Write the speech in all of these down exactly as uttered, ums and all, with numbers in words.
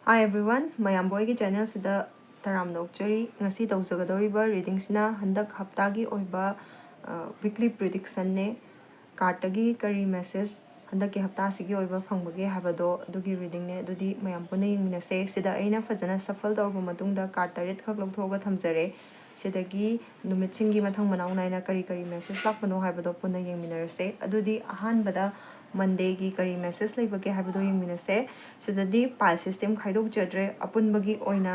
Hi everyone, ꯃꯌꯥꯝꯕꯨ ꯑꯩꯒꯤ ꯆꯦꯅꯦꯜꯁꯤꯗ ꯇꯔꯥꯝꯅ ꯑꯣꯛꯆꯔꯤ꯫ ꯉꯁꯤ ꯇꯧꯖꯒꯗꯧꯔꯤꯕ ꯔꯤꯗꯤꯡꯁꯤꯅ ꯍꯟꯗꯛ ꯍꯞꯇꯥꯒꯤ ꯑꯣꯏꯕ ꯋꯤꯛꯂꯤ ꯄ꯭ꯔꯤꯗꯤꯛꯁꯟꯅꯦ꯫ ꯀꯥꯔꯠꯇꯒꯤ ꯀꯔꯤ ꯃꯦꯁꯦꯖ ꯍꯟꯗꯛꯀꯤ ꯍꯞꯇꯥꯁꯤꯒꯤ ꯑꯣꯏꯕ ꯐꯪꯕꯒꯦ ꯍꯥꯏꯕꯗꯣ ꯑꯗꯨꯒꯤ ꯔꯤꯗꯤꯡꯅꯦ꯫ ꯑꯗꯨꯗꯤ ꯃꯌꯥꯝ ꯄꯨꯟꯅ ꯌꯦꯡꯃꯤꯟꯅꯁꯦ꯫ ꯁꯤꯗ ꯑꯩꯅ ꯐꯖꯅ ꯁꯐꯜ ꯇꯧꯔꯕ ꯃꯇꯨꯡꯗ ꯀꯥꯔꯠ ꯇꯔꯦꯠꯈꯛ ꯂꯧꯊꯣꯛꯑꯒ ꯊꯝꯖꯔꯦ꯫ ꯁꯤꯗꯒꯤ ꯅꯨꯃꯤꯠꯁꯤꯡꯒꯤ ꯃꯊꯪ ꯃꯅꯥꯎ ꯅꯥꯏꯅ ꯀꯔꯤ ꯀꯔꯤ ꯃꯦꯁꯦꯖ ꯂꯥꯛꯄꯅꯣ ꯍꯥꯏꯕꯗꯣ ꯄꯨꯟꯅ ꯌꯦꯡꯃꯤꯟꯅꯔꯁꯦ꯫ ꯑꯗꯨꯗꯤ ꯑꯍꯥꯟꯕꯗ ꯃꯟꯗꯦꯒꯤ ꯀꯔꯤ ꯃꯦꯁꯦꯖ ꯂꯩꯕꯒꯦ ꯍꯥꯏꯕꯗꯣ ꯌꯦꯡꯃꯤꯟꯅꯁꯦ꯫ ꯁꯤꯗꯗꯤ ꯄꯥꯏꯜ ꯁꯤꯁꯇꯦꯝ ꯈꯥꯏꯗꯣꯛꯆꯗ꯭ꯔꯦ, ꯑꯄꯨꯟꯕꯒꯤ ꯑꯣꯏꯅ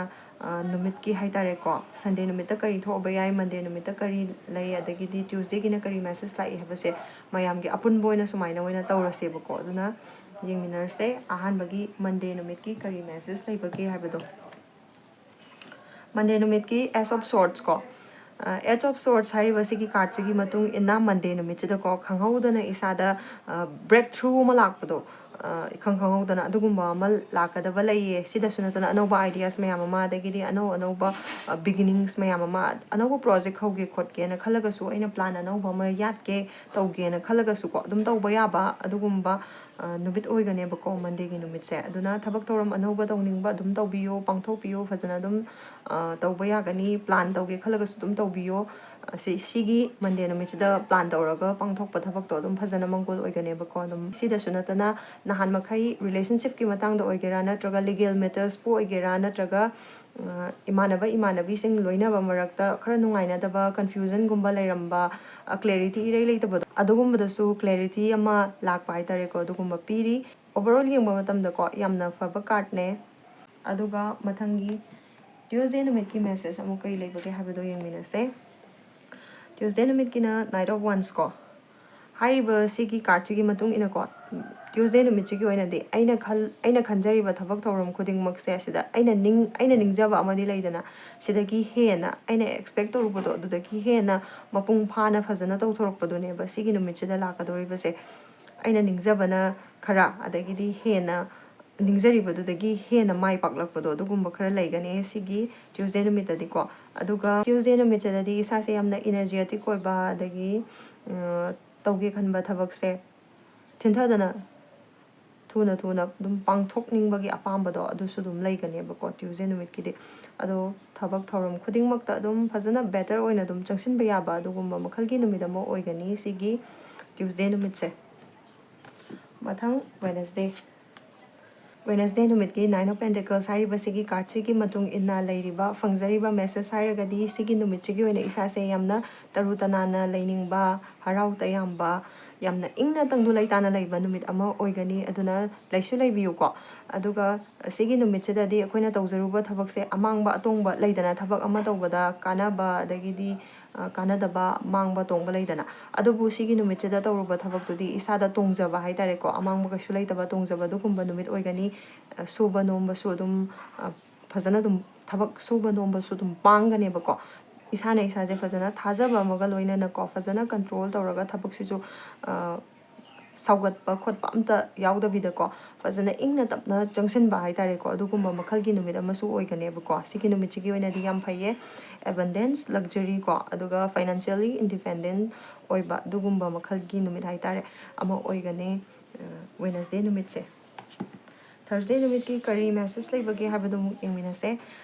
ꯅꯨꯃꯤꯠꯀꯤ ꯍꯥꯏꯇꯥꯔꯦꯀꯣ꯫ ꯁꯟꯗꯦ ꯅꯨꯃꯤꯠꯇ ꯀꯔꯤ ꯊꯣꯛꯑꯕ ꯌꯥꯏ, ꯃꯟꯗꯦ ꯅꯨꯃꯤꯠꯇ ꯀꯔꯤ ꯂꯩ, ꯑꯗꯒꯤꯗꯤ ꯇ꯭ꯌꯨꯁꯗꯦꯒꯤꯅ ꯀꯔꯤ ꯃꯦꯁꯦꯖ ꯂꯥꯛꯏ ꯍꯥꯏꯕꯁꯦ ꯃꯌꯥꯝꯒꯤ ꯑꯄꯨꯟꯕ ꯑꯣꯏꯅ ꯁꯨꯃꯥꯏꯅ ꯑꯣꯏꯅ ꯇꯧꯔꯁꯦꯕꯀꯣ꯫ ꯑꯗꯨꯅ ꯌꯦꯡꯃꯤꯟꯅꯔꯁꯦ꯫ ꯑꯍꯥꯟꯕꯒꯤ ꯃꯟꯗꯦ ꯅꯨꯃꯤꯠꯀꯤ ꯀꯔꯤ ꯃꯦꯁꯦꯖ ꯂꯩꯕꯒꯦ ꯍꯥꯏꯕꯗꯣ꯫ ꯃꯟꯗꯦ ꯅꯨꯃꯤꯠꯀꯤ ꯑꯦꯁ ꯑꯣꯐ ꯁꯣꯔꯠꯁ ꯀꯣ꯫ ꯑꯦꯁ ꯑꯣꯐ ꯁꯣꯔꯠꯁ ꯍꯥꯏꯔꯤꯕ ꯁꯤꯒꯤ ꯀꯥꯔꯠꯁꯤꯒꯤ ꯃꯇꯨꯡ ꯏꯟꯅ ꯃꯟꯗꯦ ꯅꯨꯃꯤꯠꯁꯤꯗꯀꯣ, ꯈꯪꯍꯧꯗꯅ ꯏꯁꯥꯗ ꯕ꯭ꯔꯦꯛ ꯊ꯭ꯔꯨ ꯑꯃ ꯂꯥꯛꯄꯗꯣ, ꯏꯈꯪ ꯈꯪꯍꯧꯗꯅ ꯑꯗꯨꯒꯨꯝꯕ ꯑꯃ ꯂꯥꯛꯀꯗꯕ ꯂꯩꯌꯦ꯫ ꯁꯤꯗꯁꯨ ꯅꯠꯇꯅ ꯑꯅꯧꯕ ꯑꯥꯏꯗꯤꯌꯥꯁ ꯃꯌꯥꯝ ꯑꯃ, ꯑꯗꯒꯤꯗꯤ ꯑꯅꯧ ꯑꯅꯧꯕ ꯕꯤꯒꯤꯅꯤꯡꯁ ꯃꯌꯥꯝ ꯑꯃ, ꯑꯅꯧꯕ ꯄ꯭ꯔꯣꯖꯦꯛ ꯍꯧꯒꯦ ꯈꯣꯠꯀꯦꯅ ꯈꯜꯂꯒꯁꯨ, ꯑꯩꯅ ꯄ꯭ꯂꯥꯟ ꯑꯅꯧꯕ ꯑꯃ ꯌꯥꯠꯀꯦ ꯇꯧꯒꯦꯅ ꯈꯜꯂꯒꯁꯨꯀꯣ, ꯑꯗꯨꯝ ꯇꯧꯕ ꯌꯥꯕ ꯑꯗꯨꯒꯨꯝꯕ ꯅꯨꯃꯤꯠ ꯑꯣꯏꯒꯅꯦꯕꯀꯣ, ꯃꯟꯗꯦꯒꯤ ꯅꯨꯃꯤꯠꯁꯦ꯫ ꯑꯗꯨꯅ ꯊꯕꯛ ꯊꯧꯔꯝ ꯑꯅꯧꯕ ꯇꯧꯅꯤꯡꯕ ꯑꯗꯨꯝ ꯇꯧꯕꯤꯌꯣ, ꯄꯥꯡꯊꯣꯛꯄꯤꯌꯣ꯫ ꯐꯖꯅ ꯑꯗꯨꯝ ꯇꯧꯕ ꯌꯥꯒꯅꯤ꯫ ꯄ꯭ꯂꯥꯟ ꯇꯧꯒꯦ ꯈꯜꯂꯒꯁꯨ ꯑꯗꯨꯝ ꯇꯧꯕꯤꯌꯣ꯫ ꯁꯤ ꯁꯤꯒꯤ ꯃꯟꯗꯦ ꯅꯨꯃꯤꯠꯁꯤꯗ ꯄ꯭ꯂꯥꯟ ꯇꯧꯔꯒ ꯄꯥꯡꯊꯣꯛꯄ ꯊꯕꯛꯇꯣ ꯑꯗꯨꯝ ꯐꯖꯅ ꯃꯪꯒꯣꯜ ꯑꯣꯏꯒꯅꯦꯕꯀꯣ꯫ ꯑꯗꯨꯝ ꯁꯤꯗꯁꯨ ꯅꯠꯇꯅ, ꯅꯍꯥꯟ ꯃꯈꯩ ꯔꯤꯂꯦꯁꯟꯁꯤꯞꯀꯤ ꯃꯇꯥꯡꯗ ꯑꯣꯏꯒꯦꯔꯥ, ꯅꯠꯇ꯭ꯔꯒ ꯂꯤꯒꯦꯜ ꯃꯦꯇꯔꯁꯄꯨ ꯑꯣꯏꯒꯦꯔꯥ, ꯅꯠꯇ꯭ꯔꯒ ꯏꯃꯥꯟꯅꯕ ꯏꯃꯥꯟꯅꯕꯤꯁꯤꯡ ꯂꯣꯏꯅꯕ ꯃꯔꯛꯇ ꯈꯔ ꯅꯨꯡꯉꯥꯏꯅꯗꯕ, ꯀꯟꯐ꯭ꯌꯨꯖꯟꯒꯨꯝꯕ ꯂꯩꯔꯝꯕ, ꯀ꯭ꯂꯦꯔꯤꯇꯤ ꯏꯔꯩ ꯂꯩꯇꯕꯗꯣ, ꯑꯗꯨꯒꯨꯝꯕꯗꯁꯨ ꯀ꯭ꯂꯦꯔꯤꯇꯤ ꯑꯃ ꯂꯥꯛꯄ ꯍꯥꯏꯇꯥꯔꯦꯀꯣ, ꯑꯗꯨꯒꯨꯝꯕ ꯄꯤꯔꯤ꯫ ꯑꯣꯚꯔꯑꯣꯜ ꯌꯦꯡꯕ ꯃꯇꯝꯗꯀꯣ, ꯌꯥꯝꯅ ꯐꯕ ꯀꯥꯔꯠꯅꯦ꯫ ꯑꯗꯨꯒ ꯃꯊꯪꯒꯤ ꯇ꯭ꯌꯨꯁꯗꯦ ꯅꯨꯃꯤꯠꯀꯤ ꯃꯦꯁꯦꯖ ꯑꯃꯨꯛ ꯀꯔꯤ ꯂꯩꯕꯒꯦ ꯍꯥꯏꯕꯗꯣ ꯌꯦꯡꯃꯤꯟꯅꯁꯦ꯫ ꯇ꯭ꯌꯨꯁꯗꯦ ꯅꯨꯃꯤꯠꯀꯤꯅ ꯅꯥꯏꯠ ꯑꯣꯐ ꯋꯥꯟꯁ ꯀꯣ꯫ ꯍꯥꯏꯔꯤꯕ ꯁꯤꯒꯤ ꯀꯥꯔꯠꯁꯤꯒꯤ ꯃꯇꯨꯡ ꯏꯟꯅꯀꯣ, ꯇ꯭ꯌꯨꯁꯗꯦ ꯅꯨꯃꯤꯠꯁꯤꯒꯤ ꯑꯣꯏꯅꯗꯤ ꯑꯩꯅ ꯈꯜ-, ꯑꯩꯅ ꯈꯟꯖꯔꯤꯕ ꯊꯕꯛ ꯊꯧꯔꯝ ꯈꯨꯗꯤꯡꯃꯛꯁꯦ, ꯁꯤꯗ ꯑꯩꯅ ꯅꯤꯡ-, ꯑꯩꯅ ꯅꯤꯡꯖꯕ ꯑꯃꯗꯤ ꯂꯩꯗꯅ, ꯁꯤꯗꯒꯤ ꯍꯦꯟꯅ, ꯑꯩꯅ ꯑꯦꯛꯁꯄꯦꯛ ꯇꯧꯔꯨꯕꯗꯣ ꯑꯗꯨꯗꯒꯤ ꯍꯦꯟꯅ ꯃꯄꯨꯡ ꯐꯥꯅ ꯐꯖꯅ ꯇꯧꯊꯣꯔꯛꯄꯗꯨꯅꯦꯕ ꯁꯤꯒꯤ ꯅꯨꯃꯤꯠꯁꯤꯗ ꯂꯥꯛꯀꯗꯧꯔꯤꯕꯁꯦ꯫ ꯑꯩꯅ ꯅꯤꯡꯖꯕꯅ ꯈꯔ, ꯑꯗꯒꯤꯗꯤ ꯍꯦꯟꯅ ꯅꯤꯡꯖꯔꯤꯕꯗꯨꯗꯒꯤ ꯍꯦꯟꯅ ꯃꯥꯏ ꯄꯥꯛꯂꯛꯄꯗꯣ, ꯑꯗꯨꯒꯨꯝꯕ ꯈꯔ ꯂꯩꯒꯅꯤ ꯁꯤꯒꯤ ꯇ꯭ꯌꯨꯁꯗꯦ ꯅꯨꯃꯤꯠꯇꯗꯤꯀꯣ꯫ ꯑꯗꯨꯒ ꯇ꯭ꯌꯨꯁꯗꯦ ꯅꯨꯃꯤꯠꯁꯤꯗꯗꯤ ꯏꯁꯥꯁꯦ ꯌꯥꯝꯅ ꯏꯅꯔꯖꯦꯇꯤꯛ ꯑꯣꯏꯕ, ꯑꯗꯒꯤ, ꯎꯝ, ꯇꯧꯒꯦ ꯈꯟꯕ ꯊꯕꯛꯁꯦ ꯊꯤꯟꯊꯗꯅ ꯊꯨꯅ ꯊꯨꯅ ꯑꯗꯨꯝ ꯄꯥꯡꯊꯣꯛꯅꯤꯡꯕꯒꯤ ꯑꯄꯥꯝꯕꯗꯣ ꯑꯗꯨꯁꯨ ꯑꯗꯨꯝ ꯂꯩꯒꯅꯦꯕꯀꯣ Tuesday ꯅꯨꯃꯤꯠꯀꯤꯗꯤ꯫ ꯑꯗꯣ ꯊꯕꯛ ꯊꯧꯔꯝ ꯈꯨꯗꯤꯡꯃꯛꯇ ꯑꯗꯨꯝ ꯐꯖꯅ better ꯑꯣꯏꯅ ꯑꯗꯨꯝ ꯆꯪꯁꯤꯟꯕ ꯌꯥꯕ ꯑꯗꯨꯒꯨꯝꯕ ꯃꯈꯜꯒꯤ ꯅꯨꯃꯤꯠ ꯑꯃ ꯑꯣꯏꯒꯅꯤ ꯁꯤꯒꯤ Tuesday ꯅꯨꯃꯤꯠꯁꯦ꯫ ꯃꯊꯪ Wednesday꯫ Wednesday ꯅꯨꯃꯤꯠꯀꯤ Nine of Pentacles ꯍꯥꯏꯔꯤꯕꯁꯤꯒꯤ cardꯁꯤꯒꯤ ꯃꯇꯨꯡ ꯏꯟꯅ ꯂꯩꯔꯤꯕ, ꯐꯪꯖꯔꯤꯕ message ꯍꯥꯏꯔꯒꯗꯤ ꯁꯤꯒꯤ ꯅꯨꯃꯤꯠꯁꯤꯒꯤ ꯑꯣꯏꯅ ꯏꯁꯥꯁꯦ ꯌꯥꯝꯅ ꯇꯔꯨ ꯇꯅꯥꯟꯅ ꯂꯩꯅꯤꯡꯕ, ꯍꯔꯥꯎ ꯇꯌꯥꯝꯕ, ꯌꯥꯝꯅ ꯏꯪꯅ ꯇꯪꯗꯨ ꯂꯩꯇꯥꯅ ꯂꯩꯕ ꯅꯨꯃꯤꯠ ꯑꯃ ꯑꯣꯏꯒꯅꯤ꯫ ꯑꯗꯨꯅ ꯂꯩꯁꯨ ꯂꯩꯕꯤꯌꯨꯀꯣ꯫ ꯑꯗꯨꯒ ꯁꯤꯒꯤ ꯅꯨꯃꯤꯠꯁꯤꯗꯗꯤ ꯑꯩꯈꯣꯏꯅ ꯇꯧꯖꯔꯨꯕ ꯊꯕꯛꯁꯦ ꯑꯃꯥꯡꯕ ꯑꯇꯣꯡꯕ ꯂꯩꯗꯅ, ꯊꯕꯛ ꯑꯃ ꯇꯧꯕꯗ ꯀꯥꯟꯅꯕ ꯑꯗꯒꯤꯗꯤ, ꯑ, ꯀꯥꯟꯅꯗꯕ, ꯃꯥꯡꯕ ꯇꯣꯡꯕ ꯂꯩꯗꯅ, ꯑꯗꯨꯕꯨ ꯁꯤꯒꯤ ꯅꯨꯃꯤꯠꯁꯤꯗ ꯇꯧꯔꯨꯕ ꯊꯕꯛꯇꯨꯗꯤ ꯏꯁꯥꯗ ꯇꯣꯡꯖꯕ ꯍꯥꯏꯇꯥꯔꯦꯀꯣ, ꯑꯃꯥꯡꯕ ꯀꯩꯁꯨ ꯂꯩꯇꯕ ꯇꯣꯡꯖꯕ ꯑꯗꯨꯒꯨꯝꯕ ꯅꯨꯃꯤꯠ ꯑꯣꯏꯒꯅꯤ꯫ ꯑ, ꯁꯨꯕ ꯅꯣꯝꯕꯁꯨ ꯑꯗꯨꯝ, ꯑ, ꯐꯖꯅ ꯑꯗꯨꯝ, ꯊꯕꯛ ꯁꯨꯕ ꯅꯣꯝꯕꯁꯨ ꯑꯗꯨꯝ ꯄꯥꯡꯒꯅꯦꯕꯀꯣ꯫ ꯏꯁꯥꯅ ꯏꯁꯥꯁꯦ ꯐꯖꯅ ꯊꯥꯖꯕ ꯑꯃꯒ ꯂꯣꯏꯅꯅꯀꯣ, ꯐꯖꯅ control ꯇꯧꯔꯒ ꯊꯕꯛꯁꯤꯁꯨ, ꯑ, ꯁꯥꯎꯒꯠꯄ ꯈꯣꯠꯄ ꯑꯝꯇ ꯌꯥꯎꯗꯕꯤꯗꯀꯣ, ꯐꯖꯅ ꯏꯪꯅ ꯇꯞꯅ ꯆꯪꯁꯤꯟꯕ ꯍꯥꯏꯇꯥꯔꯦꯀꯣ, ꯑꯗꯨꯒꯨꯝꯕ ꯃꯈꯜꯒꯤ ꯅꯨꯃꯤꯠ ꯑꯃꯁꯨ ꯑꯣꯏꯒꯅꯦꯕꯀꯣ꯫ ꯁꯤꯒꯤ ꯅꯨꯃꯤꯠꯁꯤꯒꯤ ꯑꯣꯏꯅꯗꯤ ꯌꯥꯝ ꯐꯩꯌꯦ꯫ Abundance, luxury ꯀꯣ, ꯑꯗꯨꯒ financially independent ꯑꯣꯏꯕ ꯑꯗꯨꯒꯨꯝꯕ ꯃꯈꯜꯒꯤ ꯅꯨꯃꯤꯠ ꯍꯥꯏꯇꯥꯔꯦ, ꯑꯃ ꯑꯣꯏꯒꯅꯤ, ꯑ, Wednesday ꯅꯨꯃꯤꯠꯁꯦ꯫ Thursday ꯅꯨꯃꯤꯠꯀꯤ ꯀꯔꯤ message ꯂꯩꯕꯒꯦ ꯍꯥꯏꯕꯗꯨ ꯑꯃꯨꯛ ꯌꯦꯡꯃꯤꯟꯅꯁꯦ꯫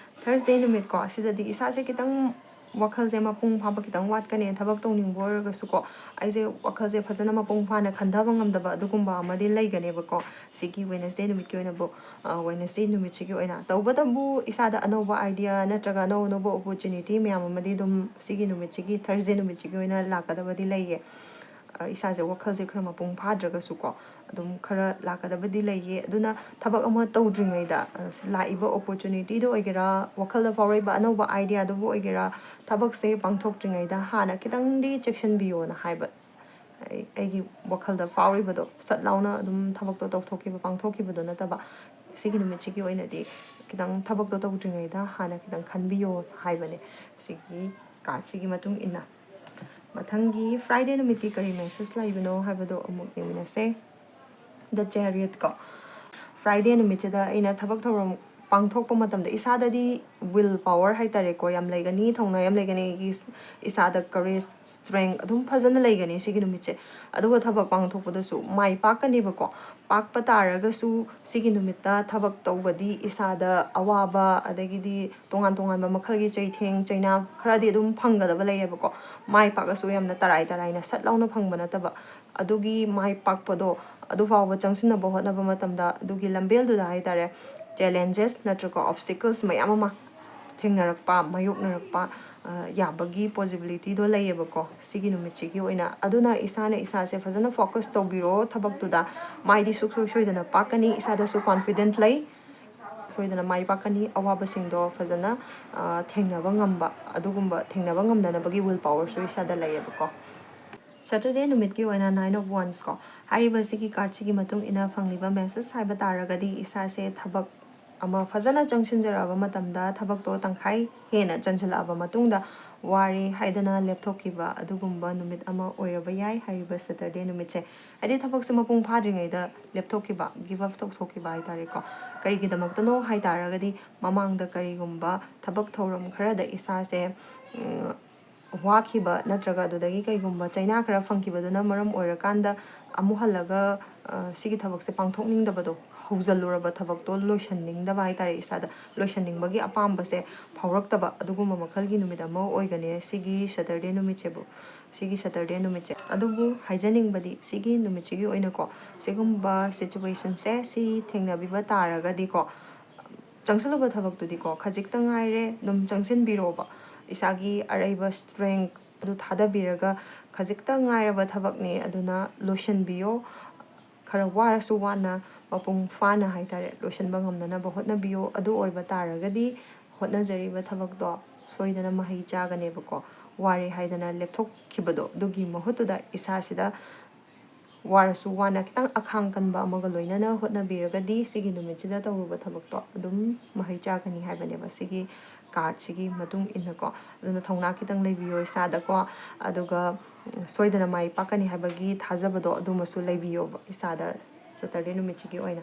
Thursday ꯅꯨꯃꯤꯠꯀꯣ, ꯑꯁꯤꯗꯗꯤ ꯏꯁꯥꯁꯦ ꯈꯤꯇꯪ ꯋꯥꯈꯜꯁꯦ ꯃꯄꯨꯡ ꯐꯥꯕ ꯈꯤꯇꯪ ꯋꯥꯠꯀꯅꯤ꯫ ꯊꯕꯛ ꯇꯧꯅꯤꯡꯕ ꯑꯣꯏꯔꯒꯁꯨꯀꯣ, ꯑꯩꯁꯦ ꯋꯥꯈꯜꯁꯦ ꯐꯖꯅ ꯃꯄꯨꯡ ꯐꯥꯅ ꯈꯟꯊꯕ ꯉꯝꯗꯕ ꯑꯗꯨꯒꯨꯝꯕ ꯑꯃꯗꯤ ꯂꯩꯒꯅꯦꯕꯀꯣ꯫ ꯁꯤꯒꯤ Wednesday ꯅꯨꯃꯤꯠꯀꯤ ꯑꯣꯏꯅꯕꯨ, ꯑ, Wednesday ꯅꯨꯃꯤꯠꯁꯤꯒꯤ ꯑꯣꯏꯅ꯫ ꯇꯧꯕꯇꯕꯨ ꯏꯁꯥꯗ ꯑꯅꯧꯕ idea ꯅꯠꯇ꯭ꯔꯒ ꯑꯅꯧ ꯑꯅꯧꯕ opportunity ꯃꯌꯥꯝ ꯑꯃꯗꯤ ꯑꯗꯨꯝ ꯁꯤꯒꯤ ꯅꯨꯃꯤꯠꯁꯤꯒꯤ, Thursday ꯅꯨꯃꯤꯠꯁꯤꯒꯤ ꯑꯣꯏꯅ ꯂꯥꯛꯀꯗꯕꯗꯤ ꯂꯩꯌꯦ꯫ ꯑ, ꯏꯁꯥꯁꯦ ꯋꯥꯈꯜꯁꯦ ꯈꯔ ꯃꯄꯨꯡ ꯐꯥꯗ꯭ꯔꯒꯁꯨꯀꯣ, ꯑꯗꯨꯝ ꯈꯔ ꯂꯥꯛꯀꯗꯕꯗꯤ ꯂꯩꯌꯦ꯫ ꯑꯗꯨꯅ ꯊꯕꯛ ꯑꯃ ꯇꯧꯗ꯭ꯔꯤꯉꯩꯗ, ꯑ, ꯂꯥꯛꯏꯕ opportunityꯗ ꯑꯣꯏꯒꯦꯔꯥ, ꯋꯥꯈꯜꯗ ꯐꯥꯎꯔꯛꯏꯕ ꯑꯅꯧꯕ ideaꯗꯨꯕꯨ ꯑꯣꯏꯒꯦꯔꯥ, ꯊꯕꯛꯁꯦ ꯄꯥꯡꯊꯣꯛꯇ꯭ꯔꯤꯉꯩꯗ ꯍꯥꯟꯅ ꯈꯤꯇꯪꯗꯤ ꯆꯦꯛꯁꯤꯟꯕꯤꯌꯣꯅ ꯍꯥꯏꯕ꯫ ꯑꯩ, ꯑꯩꯒꯤ ꯋꯥꯈꯜꯗ ꯐꯥꯎꯔꯤꯕꯗꯣ ꯁꯠ ꯂꯥꯎꯅ ꯑꯗꯨꯝ ꯊꯕꯛꯇꯣ ꯇꯧꯊꯣꯛꯈꯤꯕ, ꯄꯥꯡꯊꯣꯛꯈꯤꯕꯗꯣ ꯅꯠꯇꯕ, ꯁꯤꯒꯤ ꯅꯨꯃꯤꯠꯁꯤꯒꯤ ꯑꯣꯏꯅꯗꯤ ꯈꯤꯇꯪ ꯊꯕꯛꯇꯣ ꯇꯧꯗ꯭ꯔꯤꯉꯩꯗ ꯍꯥꯟꯅ ꯈꯤꯇꯪ ꯈꯟꯕꯤꯌꯣ ꯍꯥꯏꯕꯅꯦ, ꯁꯤꯒꯤ cardꯁꯤꯒꯤ ꯃꯇꯨꯡ ꯏꯟꯅ꯫ ꯃꯊꯪꯒꯤ Friday ꯅꯨꯃꯤꯠꯀꯤ ꯀꯔꯤ message ꯂꯩꯕꯅꯣ ꯍꯥꯏꯕꯗꯣ ꯑꯃꯨꯛ ꯌꯦꯡꯃꯤꯟꯅꯁꯦ꯫ The Chariot ꯀꯣ꯫ Friday ꯅꯨꯃꯤꯠꯁꯤꯗ ꯑꯩꯅ ꯊꯕꯛ ꯊꯧꯔꯝ ꯄꯥꯡꯊꯣꯛꯄ ꯃꯇꯝꯗ ꯏꯁꯥꯗꯗꯤ will power ꯍꯥꯏꯇꯥꯔꯦꯀꯣ, ꯌꯥꯝ ꯂꯩꯒꯅꯤ, ꯊꯧꯅꯥ ꯌꯥꯝ ꯂꯩꯒꯅꯤ, ꯑꯩꯒꯤ ꯏꯁꯥꯗ courage, strength ꯑꯗꯨꯝ ꯐꯖꯅ ꯂꯩꯒꯅꯤ ꯁꯤꯒꯤ ꯅꯨꯃꯤꯠꯁꯦ꯫ ꯑꯗꯨꯒ ꯊꯕꯛ ꯄꯥꯡꯊꯣꯛꯄꯗꯁꯨ ꯃꯥꯏ ꯄꯥꯛꯀꯅꯦꯕꯀꯣ꯫ ꯄꯥꯛꯄ ꯇꯥꯔꯒꯁꯨ ꯁꯤꯒꯤ ꯅꯨꯃꯤꯠꯇ ꯊꯕꯛ ꯇꯧꯕꯗꯤ ꯏꯁꯥꯗ ꯑꯋꯥꯕ, ꯑꯗꯒꯤꯗꯤ ꯇꯣꯉꯥꯟ ꯇꯣꯉꯥꯟꯕ ꯃꯈꯜꯒꯤ ꯆꯩꯊꯦꯡ ꯆꯩꯅꯥ ꯈꯔꯗꯤ ꯑꯗꯨꯝ ꯐꯪꯒꯗꯕ ꯂꯩꯌꯦꯕꯀꯣ꯫ ꯃꯥꯏ ꯄꯥꯛꯑꯁꯨ ꯌꯥꯝꯅ ꯇꯔꯥꯏ ꯇꯔꯥꯏꯅ ꯁꯠ ꯂꯥꯎꯅ ꯐꯪꯕ ꯅꯠꯇꯕ, ꯑꯗꯨꯒꯤ ꯃꯥꯏ ꯄꯥꯛꯄꯗꯣ ꯑꯗꯨ ꯐꯥꯎꯕ ꯆꯪꯁꯤꯟꯅꯕ ꯍꯣꯠꯅꯕ ꯃꯇꯝꯗ ꯑꯗꯨꯒꯤ ꯂꯝꯕꯦꯜꯗꯨꯗ ꯍꯥꯏꯇꯥꯔꯦ, challenges ꯅꯠꯇ꯭ꯔꯒ obstacles ꯃꯌꯥꯝ ꯑꯃ ꯊꯦꯡꯅꯔꯛꯄ, ꯃꯥꯌꯣꯛꯅꯔꯛꯄ, ꯑ, ꯌꯥꯕꯒꯤ possibilityꯗꯣ ꯂꯩꯌꯦꯕꯀꯣ ꯁꯤꯒꯤ ꯅꯨꯃꯤꯠꯁꯤꯒꯤ ꯑꯣꯏꯅ꯫ ꯑꯗꯨꯅ ꯏꯁꯥꯅ ꯏꯁꯥꯁꯦ ꯐꯖꯅ focus ꯇꯧꯕꯤꯔꯣ ꯊꯕꯛꯇꯨꯗ, ꯃꯥꯏꯗꯤ ꯁꯨꯡꯁꯣꯏ ꯁꯣꯏꯗꯅ ꯄꯥꯛꯀꯅꯤ, ꯏꯁꯥꯗꯁꯨ confident ꯂꯩ, ꯁꯣꯏꯗꯅ ꯃꯥꯏ ꯄꯥꯛꯀꯅꯤ꯫ ꯑꯋꯥꯕꯁꯤꯡꯗꯣ ꯐꯖꯅ, ꯑ, ꯊꯦꯡꯅꯕ ꯉꯝꯕ, ꯑꯗꯨꯒꯨꯝꯕ ꯊꯦꯡꯅꯕ ꯉꯝꯅꯅꯕꯒꯤ will powerꯁꯨ ꯏꯁꯥꯗ ꯂꯩꯌꯦꯕꯀꯣ꯫ Saturday ꯅꯨꯃꯤꯠꯀꯤ ꯑꯣꯏꯅ Nine of Wands ꯀꯣ, ꯍꯥꯏꯔꯤꯕ ꯁꯤꯒꯤ cardꯁꯤꯒꯤ ꯃꯇꯨꯡ ꯏꯟꯅ ꯐꯪꯂꯤꯕ message ꯍꯥꯏꯕ ꯇꯥꯔꯒꯗꯤ ꯏꯁꯥꯁꯦ ꯊꯕꯛ ꯑꯃ ꯐꯖꯅ ꯆꯪꯁꯤꯟꯖꯔꯛꯑꯕ ꯃꯇꯝꯗ ꯊꯕꯛꯇꯣ ꯇꯪꯈꯥꯏ ꯍꯦꯟꯅ ꯆꯟꯁꯤꯜꯂꯛꯑꯕ ꯃꯇꯨꯡꯗ ꯋꯥꯔꯦ ꯍꯥꯏꯗꯅ ꯂꯦꯞꯊꯣꯛꯈꯤꯕ ꯑꯗꯨꯒꯨꯝꯕ ꯅꯨꯃꯤꯠ ꯑꯃ ꯑꯣꯏꯔꯕ ꯌꯥꯏ ꯍꯥꯏꯔꯤꯕ Saturday ꯅꯨꯃꯤꯠꯁꯦ꯫ ꯍꯥꯏꯗꯤ ꯊꯕꯛꯁꯦ ꯃꯄꯨꯡ ꯐꯥꯗ꯭ꯔꯤꯉꯩꯗ ꯂꯦꯞꯊꯣꯛꯈꯤꯕ, give up ꯇꯧꯊꯣꯛꯈꯤꯕ ꯍꯥꯏꯇꯥꯔꯦꯀꯣ꯫ ꯀꯔꯤꯒꯤꯗꯃꯛꯇꯅꯣ ꯍꯥꯏ ꯇꯥꯔꯒꯗꯤ ꯃꯃꯥꯡꯗ ꯀꯔꯤꯒꯨꯝꯕ ꯊꯕꯛ ꯊꯧꯔꯝ ꯈꯔꯗ ꯏꯁꯥꯁꯦ, ꯎꯝ, ꯋꯥꯈꯤꯕ ꯅꯠꯇ꯭ꯔꯒ ꯑꯗꯨꯗꯒꯤ ꯀꯩꯒꯨꯝꯕ ꯆꯩꯅꯥ ꯈꯔ ꯐꯪꯈꯤꯕꯗꯨꯅ ꯃꯔꯝ ꯑꯣꯏꯔꯀꯥꯟꯗ ꯑꯃꯨꯛ ꯍꯜꯂꯒ, ꯑ, ꯁꯤꯒꯤ ꯊꯕꯛꯁꯦ ꯄꯥꯡꯊꯣꯛꯅꯤꯡꯗꯕꯗꯣ, ꯍꯧꯖꯤꯜꯂꯨꯔꯕ ꯊꯕꯛꯇꯣ ꯂꯣꯏꯁꯟꯅꯤꯡꯗꯕ ꯍꯥꯏꯇꯥꯔꯦ, ꯏꯁꯥꯗ ꯂꯣꯏꯁꯟꯅꯤꯡꯕꯒꯤ ꯑꯄꯥꯝꯕꯁꯦ ꯐꯥꯎꯔꯛꯇꯕ ꯑꯗꯨꯒꯨꯝꯕ ꯃꯈꯜꯒꯤ ꯅꯨꯃꯤꯠ ꯑꯃ ꯑꯣꯏꯒꯅꯤ ꯁꯤꯒꯤ Saturday ꯅꯨꯃꯤꯠꯁꯦꯕꯨ, ꯁꯤꯒꯤ Saturday ꯅꯨꯃꯤꯠꯁꯦ꯫ ꯑꯗꯨꯕꯨ ꯍꯥꯏꯖꯅꯤꯡꯕꯗꯤ ꯁꯤꯒꯤ ꯅꯨꯃꯤꯠꯁꯤꯒꯤ ꯑꯣꯏꯅꯀꯣ, ꯁꯤꯒꯨꯝꯕ situationꯁꯦ ꯁꯤ ꯊꯦꯡꯅꯕꯤꯕ ꯇꯥꯔꯒꯗꯤꯀꯣ, ꯆꯪꯁꯤꯜꯂꯨꯕ ꯊꯕꯛꯇꯨꯗꯤꯀꯣ ꯈꯖꯤꯛꯇ ꯉꯥꯏꯔꯦ, ꯑꯗꯨꯝ ꯆꯪꯁꯤꯟꯕꯤꯔꯣꯕ꯫ ꯏꯁꯥꯒꯤ ꯑꯔꯩꯕ strength ꯑꯗꯨ ꯊꯥꯗꯕꯤꯔꯒ ꯈꯖꯤꯛꯇ ꯉꯥꯏꯔꯕ ꯊꯕꯛꯅꯦ, ꯑꯗꯨꯅ ꯂꯣꯏꯁꯤꯟꯕꯤꯌꯣ꯫ ꯈꯔ ꯋꯥꯔꯁꯨ ꯋꯥꯅ ꯃꯄꯨꯡ ꯐꯥꯅ ꯍꯥꯏꯇꯥꯔꯦ, ꯂꯣꯏꯁꯤꯟꯕ ꯉꯝꯅꯅꯕ ꯍꯣꯠꯅꯕꯤꯌꯣ꯫ ꯑꯗꯨ ꯑꯣꯏꯕ ꯇꯥꯔꯒꯗꯤ ꯍꯣꯠꯅꯖꯔꯤꯕ ꯊꯕꯛꯇꯣ ꯁꯣꯏꯗꯅ ꯃꯍꯩ ꯆꯥꯒꯅꯦꯕꯀꯣ꯫ ꯋꯥꯔꯦ ꯍꯥꯏꯗꯅ ꯂꯦꯞꯊꯣꯛꯈꯤꯕꯗꯣ, ꯑꯗꯨꯒꯤ ꯃꯍꯨꯠꯇꯨꯗ ꯏꯁꯥꯁꯤꯗ ꯋꯥꯔꯁꯨ ꯋꯥꯅ ꯈꯤꯇꯪ ꯑꯈꯥꯡ ꯀꯟꯕ ꯑꯃꯒ ꯂꯣꯏꯅꯅ ꯍꯣꯠꯅꯕꯤꯔꯒꯗꯤ ꯁꯤꯒꯤ ꯅꯨꯃꯤꯠꯁꯤꯗ ꯇꯧꯔꯨꯕ ꯊꯕꯛꯇꯣ ꯑꯗꯨꯝ ꯃꯍꯩ ꯆꯥꯒꯅꯤ ꯍꯥꯏꯕꯅꯦꯕ ꯁꯤꯒꯤ cardꯁꯤꯒꯤ ꯃꯇꯨꯡ ꯏꯟꯅꯀꯣ꯫ ꯑꯗꯨꯅ ꯊꯧꯅꯥ ꯈꯤꯇꯪ ꯂꯩꯕꯤꯌꯣ ꯏꯁꯥꯗꯀꯣ, ꯑꯗꯨꯒ, ꯎꯝ, ꯁꯣꯏꯗꯅ ꯃꯥꯏ ꯄꯥꯛꯀꯅꯤ ꯍꯥꯏꯕꯒꯤ ꯊꯥꯖꯕꯗꯣ ꯑꯗꯨꯃꯁꯨ ꯂꯩꯕꯤꯌꯣꯕ ꯏꯁꯥꯗ Saturday ꯅꯨꯃꯤꯠꯁꯤꯒꯤ ꯑꯣꯏꯅ꯫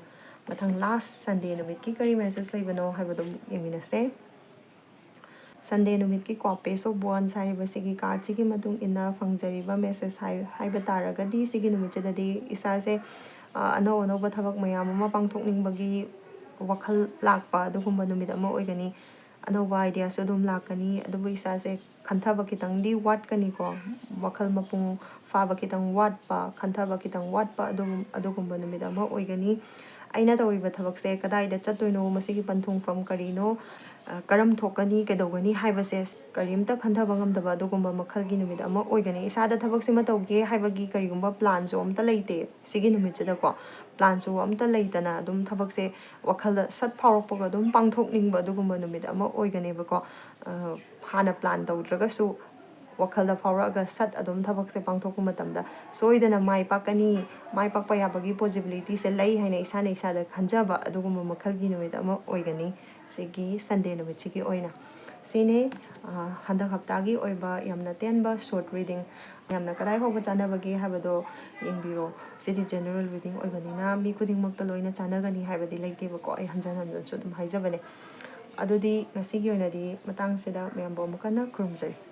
ꯃꯊꯪ last Sunday ꯅꯨꯃꯤꯠꯀꯤ ꯀꯔꯤ message ꯂꯩꯕꯅꯣ ꯍꯥꯏꯕꯗꯣ ꯑꯃꯨꯛ ꯌꯦꯡꯃꯤꯟꯅꯁꯦ꯫ Sunday ꯅꯨꯃꯤꯠꯀꯤ ꯀꯣ Page of Wands ꯍꯥꯏꯔꯤꯕꯁꯤꯒꯤ cardꯁꯤꯒꯤ ꯃꯇꯨꯡ ꯏꯟꯅ ꯐꯪꯖꯔꯤꯕ message ꯍꯥꯏ-, ꯍꯥꯏꯕ ꯇꯥꯔꯒꯗꯤ, ꯁꯤꯒꯤ ꯅꯨꯃꯤꯠꯁꯤꯗꯗꯤ ꯏꯁꯥꯁꯦ, ꯑ, ꯑꯅꯧ ꯑꯅꯧꯕ ꯊꯕꯛ ꯃꯌꯥꯝ ꯑꯃ ꯄꯥꯡꯊꯣꯛꯅꯤꯡꯕꯒꯤ ꯋꯥꯈꯜ ꯂꯥꯛꯄ ꯑꯗꯨꯒꯨꯝꯕ ꯅꯨꯃꯤꯠ ꯑꯃ ꯑꯣꯏꯒꯅꯤ꯫ ꯑꯅꯧꯕ ideaꯁꯨ ꯑꯗꯨꯝ ꯂꯥꯛꯀꯅꯤ, ꯑꯗꯨꯕꯨ ꯏꯁꯥꯁꯦ ꯈꯟꯊꯕ ꯈꯤꯇꯪꯗꯤ ꯋꯥꯠꯀꯅꯤꯀꯣ, ꯋꯥꯈꯜ ꯃꯄꯨꯡ ꯐꯥꯕ ꯈꯤꯇꯪ ꯋꯥꯠꯄ, ꯈꯟꯊꯕ ꯈꯤꯇꯪ ꯋꯥꯠꯄ ꯑꯗꯨꯒꯨꯝ-, ꯑꯗꯨꯒꯨꯝꯕ ꯅꯨꯃꯤꯠ ꯑꯃ ꯑꯣꯏꯒꯅꯤ꯫ ꯑꯩꯅ ꯇꯧꯔꯤꯕ ꯊꯕꯛꯁꯦ ꯀꯗꯥꯏꯗ ꯆꯠꯇꯣꯏꯅꯣ, ꯃꯁꯤꯒꯤ ꯄꯟꯊꯨꯡꯐꯝ ꯀꯔꯤꯅꯣ, ꯑ, ꯀꯔꯝ ꯊꯣꯛꯀꯅꯤ, ꯀꯩꯗꯧꯒꯅꯤ ꯍꯥꯏꯕꯁꯦ ꯀꯔꯤꯝꯇ ꯈꯟꯊꯕ ꯉꯝꯗꯕ ꯑꯗꯨꯒꯨꯝꯕ ꯃꯈꯜꯒꯤ ꯅꯨꯃꯤꯠ ꯑꯃ ꯑꯣꯏꯒꯅꯤ꯫ ꯏꯁꯥꯗ ꯊꯕꯛꯁꯦ ꯑꯃ ꯇꯧꯒꯦ ꯍꯥꯏꯕꯒꯤ ꯀꯔꯤꯒꯨꯝꯕ planꯁꯨ ꯑꯝꯇ ꯂꯩꯇꯦ ꯁꯤꯒꯤ ꯅꯨꯃꯤꯠꯁꯤꯗꯀꯣ꯫ Planꯁꯨ ꯑꯝꯇ ꯂꯩꯇꯅ ꯑꯗꯨꯝ ꯊꯕꯛꯁꯦ ꯋꯥꯈꯜꯗ ꯁꯠ ꯐꯥꯎꯔꯛꯄꯒ ꯑꯗꯨꯝ ꯄꯥꯡꯊꯣꯛꯅꯤꯡꯕ ꯑꯗꯨꯒꯨꯝꯕ ꯅꯨꯃꯤꯠ ꯑꯃ ꯑꯣꯏꯒꯅꯦꯕꯀꯣ꯫ ꯑ, ꯍꯥꯟꯅ plan ꯇꯧꯗ꯭ꯔꯒꯁꯨ ꯋꯥꯈꯜꯗ ꯐꯥꯎꯔꯛꯑꯒ ꯁꯠ ꯑꯗꯨꯝ ꯊꯕꯛꯁꯦ ꯄꯥꯡꯊꯣꯛꯄ ꯃꯇꯝꯗ ꯁꯣꯏꯗꯅ ꯃꯥꯏ ꯄꯥꯛꯀꯅꯤ, ꯃꯥꯏ ꯄꯥꯛꯄ ꯌꯥꯕꯒꯤ possibilityꯁꯦ ꯂꯩ ꯍꯥꯏꯅ ꯏꯁꯥꯅ ꯏꯁꯥꯗ ꯈꯟꯖꯕ ꯑꯗꯨꯒꯨꯝꯕ ꯃꯈꯜꯒꯤ ꯅꯨꯃꯤꯠ ꯑꯃ ꯑꯣꯏꯒꯅꯤ ꯁꯤꯒꯤ Sunday ꯅꯨꯃꯤꯠꯁꯤꯒꯤ ꯑꯣꯏꯅ꯫ ꯁꯤꯅꯤ, ꯑ, ꯍꯟꯗꯛ ꯍꯞꯇꯥꯒꯤ ꯑꯣꯏꯕ ꯌꯥꯝꯅ ꯇꯦꯟꯕ short reading꯫ ꯌꯥꯝꯅ ꯀꯗꯥꯏ ꯐꯥꯎꯕ ꯆꯥꯟꯅꯕꯒꯦ ꯍꯥꯏꯕꯗꯣ ꯌꯦꯡꯕꯤꯔꯣ꯫ ꯁꯤꯗꯤ general reading ꯑꯣꯏꯕꯅꯤꯅ ꯃꯤ ꯈꯨꯗꯤꯡꯃꯛꯇ ꯂꯣꯏꯅ ꯆꯥꯟꯅꯒꯅꯤ ꯍꯥꯏꯕꯗꯤ ꯂꯩꯇꯦꯕꯀꯣ, ꯑꯩ ꯍꯟꯖꯟ ꯍꯟꯖꯟꯁꯨ ꯑꯗꯨꯝ ꯍꯥꯏꯖꯕꯅꯦ꯫ ꯑꯗꯨꯗꯤ ꯉꯁꯤꯒꯤ ꯑꯣꯏꯅꯗꯤ ꯃꯇꯥꯡꯁꯤꯗ ꯃꯌꯥꯝꯕꯨ ꯑꯃꯨꯛ ꯍꯟꯅ ꯈꯨꯔꯨꯝꯖꯔꯤ꯫